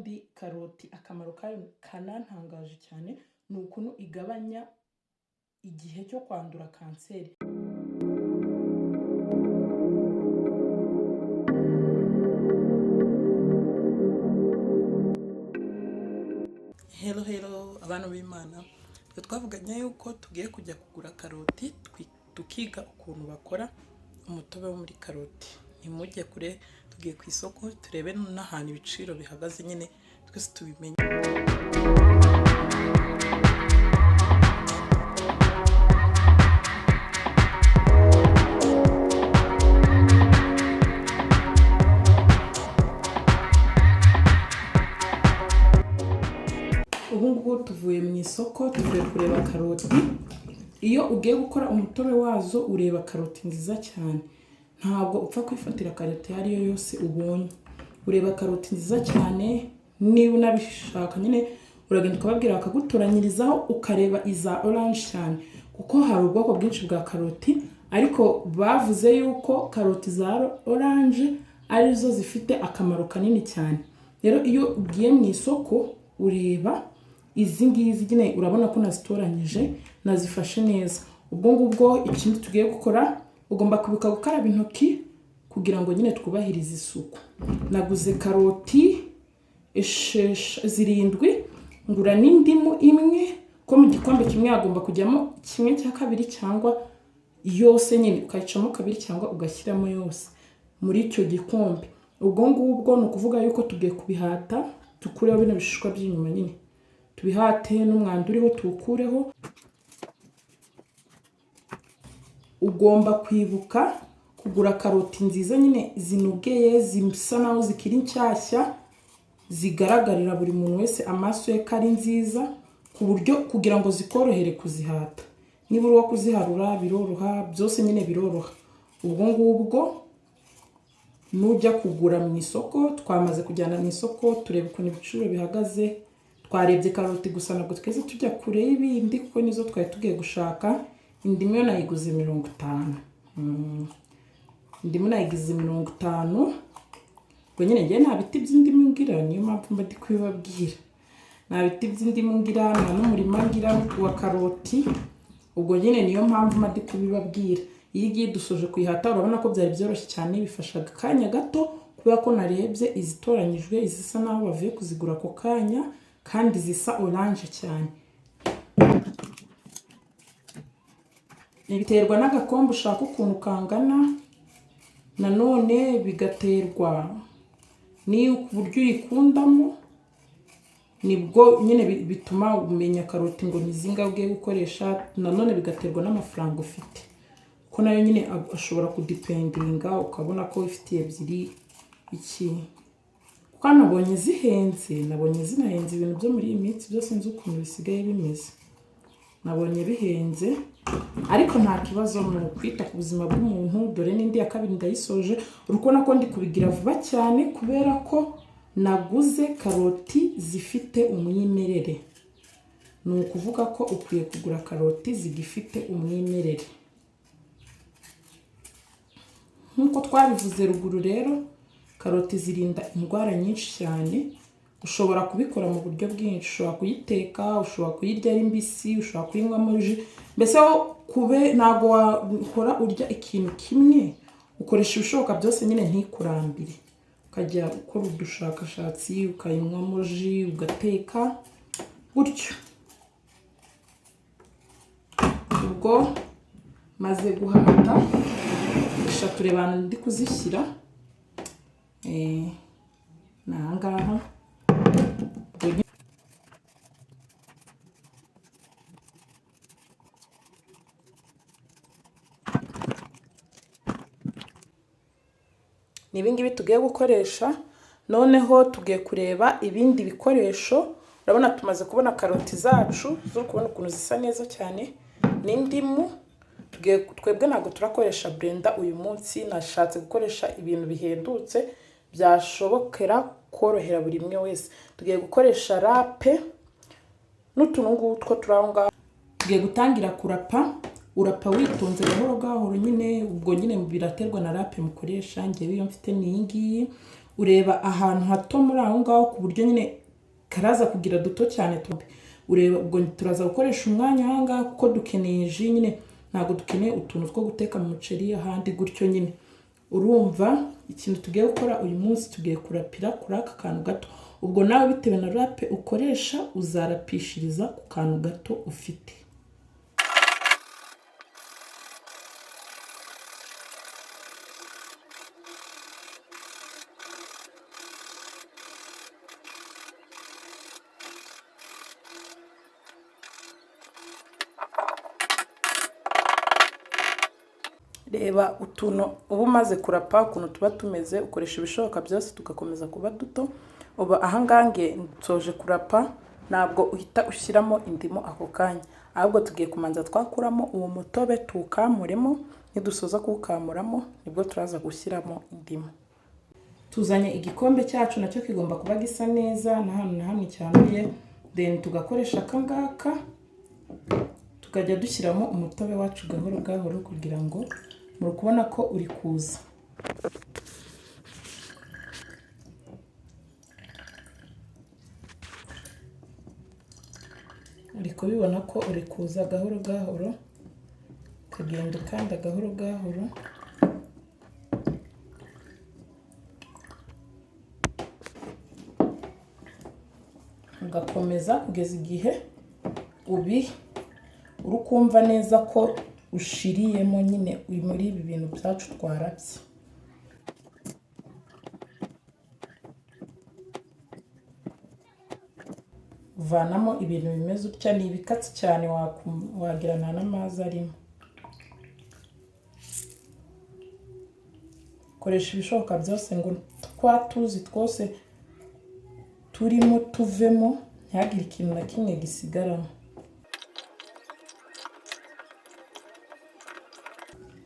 Ubundi karoti akamaro kayo kanantangaje cyane ni ukuntu igabanya igihe cyo kwandura kanseri. Hello hello, abantu b'Imana! Twe twavuganye yuko tugiye kujya kugura karoti, tukiga ukuntu bakora umutobe wo muri karoti. Ntimujye kure, tugiye ku isoko turebe n'ahantu ibiciro bihagaze nyine twese tubimenye. Ubu ngubu tuvuye mu isoko, tuvuye kureba karoti. Iyo ugiye gukora umutobe wazo ureba karoti nziza cyane, ntabwo upfa kwifatira karoti iyo ari yo yose ubonye. Ureba karoti nziza cyane, niba unabishaka nyine uragenda ukababwira bakagutoranyirizaho, ukareba iza oranje cyane, kuko hari ubwoko bwinshi bwa karoti, ariko bavuze yuko karoti za oranje arizo zifite akamaro kanini cyane. Rero iyo ugiye mu isoko ureba izi ngizi nyine, urabona ko nazitoranyije, nazifashe neza. Ubwo ngubwo ikindi tugiye gukora, ugomba kwibuka gukaraba intoki kugira ngo nyine twubahirize isuku. Naguze karoti 7, ngura n'indimu imwe, ko mu gikombe kimwe hagomba kujyamo 1/2 cyangwa yose nyine, ukayicamo kabiri cyangwa ugashyiramo yose muri icyo gikombe. Ubwo ngubwo ni ukuvuga yuko tugiye kubihata, dukureho bino bishishwa by'inyuma nyine, tubihate n'umwanda uriho tuwukureho. Ugomba kwibuka kugura karoti nziza nyine zinogeye, zisa naho zikiri nshyashya, zigaragarira buri muntu wese amaso ye ko ari nziza, ku buryo kugira ngo zikorohere kuzihata. Niba uri uwo kuziharura biroroha, byose nyine biroroha. Ubwo ngubwo nujya kugura mu isoko, twamaze kujyana mu isoko tureba ukuntu ibiciro bihagaze, twarebye karoti gusa, ntabwo twese tujya kure y'ibindi kuko nizo twari tugiye gushaka. Indimu yo nayiguze 50. Indimu nayiguze 50. Ubwo nyine njyewe nta biti by'indimu ngira, niyo mpamvu mba ndi kubibabwira. Nta biti by'indimu ngira, nta n'umurima ngira wa karoti, ubwo nyine niyo mpamvu mba ndi kubibabwira. Iyi ngiyi dusoje kuyihata, urabona ko byari byoroshye cyane, bifashaga akanya gato, kubera ko narebye izitoranyijwe, izisa naho bavuye kuzigura ako kanya, kandi zisa oranje cyane. Biterwa n'agakombe ushaka ukuntu kangana, nanone bigaterwa n'uburyo uyikundamo, nibwo nyine bituma umenya karoti ngo ni zingahe ugiye gukoresha. Nanone bigaterwa n'amafaranga ufite, kuko nayo nyine ashobora kudependinga, ukabona ko wifitiye ebyiri iki, kuko nabonye zihenze, nabonye zinahenze. Ibintu byo muri iyi minsi byose nzi ukuntu bisigaye bimeze, nabonye bihenze, ariko nta kibazo mu kwita ku buzima bw'umuntu. Dore n'indi ya kabiri ndayisoje. Uri kubona ko ndi kubigira vuba cyane kubera ko naguze karoti zifite umwimerere. Ni ukuvuga ko ukwiye kugura karoti zigifite umwimerere nk'uko twabivuze ruguru. Rero karoti zirinda indwara nyinshi cyane. Ushobora kubikora mu buryo bwinshi: ushobora kuyiteka, ushobora kuyirya ari mbisi, ushobora kuyinywamo jus. Mbese aho kube ntabwo wakora urya ikintu kimwe, ukoresha ibishoboka byose nyine ntikurambire, ukajya ukora udushakashatsi, ukayinywamo jus, ugateka gutyo. Ubwo maze guhata eshatu, reba ahantu ndi kuzishyira, ni ahangaha. Ni ibingibi tugiye gukoresha. Noneho tugiye kureba ibindi bikoresho. Urabona tumaze kubona karoti zacu, zo kubona ukuntu zisa neza cyane, n'indimu. Twebwe ntabwo turakoresha blender uyu munsi, nashatse gukoresha ibintu bihendutse byashobokera korohera buri umwe wese. Tugiye gukoresha râpe n'utuntu ngutwo turi aho ngaho. Tugiye gutangira kurapa. Urapa witonze gahoro gahoro nyine, ubwo nyine biraterwa na râpe mukoresha. Ngewe iyo mfite ni iyi ngiyi. Ureba ahantu hato muri aho ngaho, ku buryo nyine karaza kugira duto cyane. Ureba, ubwo turaza gukoresha umwanya aha ngaha kuko dukeneye jus nyine, ntabwo dukeneye utuntu two guteka mu muceri ahandi gutyo nyine. Urumva ikintu tugiye gukora uyu munsi, tugiye kurapira kuri aka kantu gato. Ubwo nawe bitewe na râpe ukoresha, uzarapishiriza ku kantu gato ufite. Reba utuntu uba umaze kurapa ukuntu tuba tumeze. Ukoresha ibishoboka byose tugakomeza kuba duto. Ubu ahangaha nge nsoje kurapa. Ntabwo uhita ushyiramo indimu ako kanya, ahubwo tugiye kumanza twakuramo uwo mutobe, tuwukamuremo. Nidusoza kuwukamuramo, nibwo turaza gushyiramo indimu. Tuzanye igikombe cyacu, nacyo kigomba kuba gisa neza, nta hantu na hamwe cyanduye. Then tugakoresha aka ngaka, tukajya dushyiramo umutobe wacu gahoro gahoro, kugira ngo muri kubona ko uri kuza. Uri kubibona ko uri kuza gahoro gahoro, ukagenda ukanda gahoro gahoro. Ugakomeza kugeza igihe ubi uri kumva neza ko ushiriyemo nyine muri ibi bintu byacu twarabye. Uvanamo ibintu bimeze utya, ni ibikatsi cyane, wagira nta n'amazi arimo. Koresha ibishoboka byose ngo twa tuzi twose turimo tuvemo, ntihagire ikintu na kimwe gisigaramo.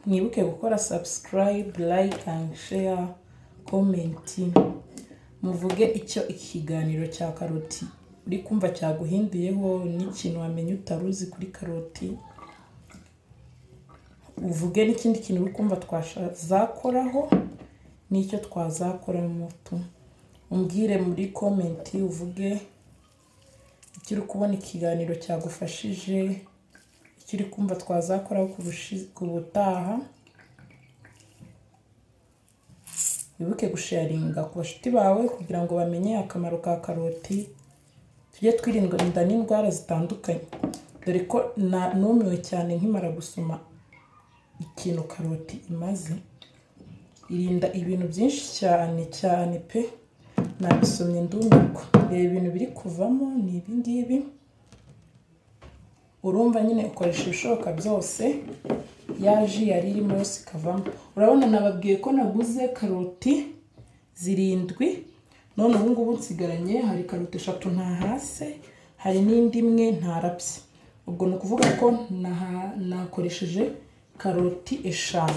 Mwibuke gukora subscribe, like and share, comment. Muvuge icyo ikiganiro cya karoti uri kumva cyaguhinduyeho, n'ikintu wamenya utari uzi kuri karoti. Uvuge n'ikindi kintu uri kumva twazakoraho n'icyo twazakoramo tu. Umbwire muri comment, uvuge icyo uri kubona ikiganiro cyagufashije, icyo uri kumva twazakoraho ku butaha. Wibuke gusharinga ku bashuti bawe kugira ngo bamenye akamaro ka karoti, tujye twirinda n'indwara zitandukanye, dore ko numiwe cyane nkimara gusoma ikintu karoti imaze. Irinda ibintu byinshi cyane cyane pe, nabisomye ndumirwa. Reba ibintu biri kuvamo ni ibi ngibi. Urumva nyine ukoresha ibishoboka byose, ya jus yari irimo yose ikavamo. Urabona nababwiye ko naguze karoti zirindwi, none ubu ngubu nsigaranye hari karoti eshatu ntahase, hari n'indi imwe ntarabye. Ubwo ni ukuvuga ko nakoresheje karoti 5.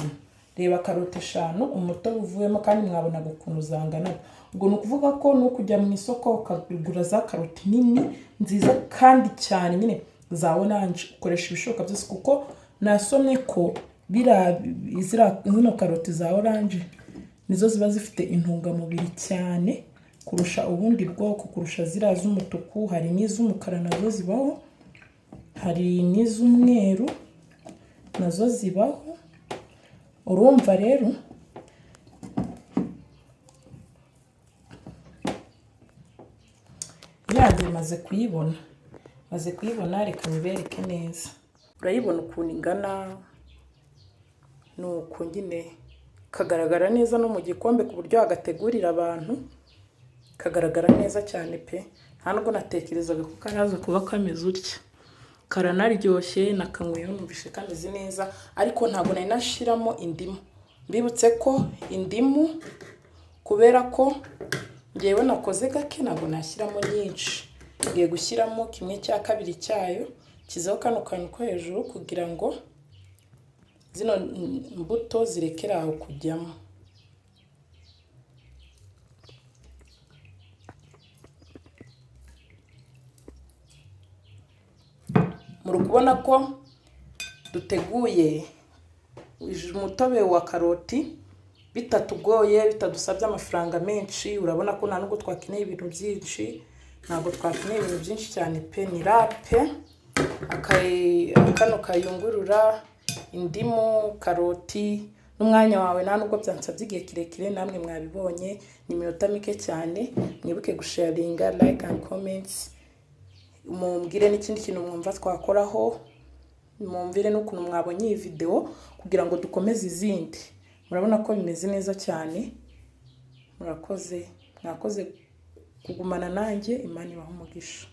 Reba karoti 5 umutobe uvuyemo, kandi mwabonaga ukuntu zanganaga. Ubwo ni ukuvuga ko ni ukujya mu isoko ukagura za karoti nini nziza kandi cyane nyine za orange. Ukoresha ibishoboka byose, kuko nasomye ko zino karoti za orange nizo ziba zifite intungamubiri cyane kurusha ubundi bwoko, kurusha ziriya z'umutuku. Hari n'iz'umukara nazo zibaho, hari n'iz'umweru nazo zibaho. Urumva rero yanjye maze kuyibona, maze kuyibona, reka nyibereke neza. Urayibona ukuntu ingana, ni uku nyine kagaragara neza no mu gikombe, ku buryo wagategurira abantu kagaragara neza cyane pe. Nta nubwo natekerezaga ko karaza kuba kameze utya. Karanaryoshye, nakanyweho numvise kameze neza, ariko ntabwo nari nashiramo indimu. Mbibutse ko indimu, kubera ko ngewe nakoze gake, ntabwo nashyiramo nyinshi. Ngiye gushyiramo 1/2 cyayo. Nshyizeho kano kantu ko hejuru kugira ngo zino mbuto zirekere aho kujyamo. Muri kubona ko duteguye umutobe wa karoti. Bitatugoye, bitadusabye amafaranga menshi. Urabona ko nta nubwo twakeneye ibintu byinshi, ntabwo twakeneye ibintu byinshi cyane pe. Ni rape, kano kayungurura, indimu, karoti n'umwanya wawe. Nta nubwo byansabye igihe kirekire, namwe mwabibonye, ni iminota mike cyane. Mwibuke gusharinga, like and comments. Mumbwire n'ikindi kintu mwumva twakoraho, mwumvire n'ukuntu mwabonye iyi video kugira ngo dukomeze izindi. Murabona ko bimeze neza cyane. Murakoze, mwakoze kugumana nanjye. Imana ibahe umugisha.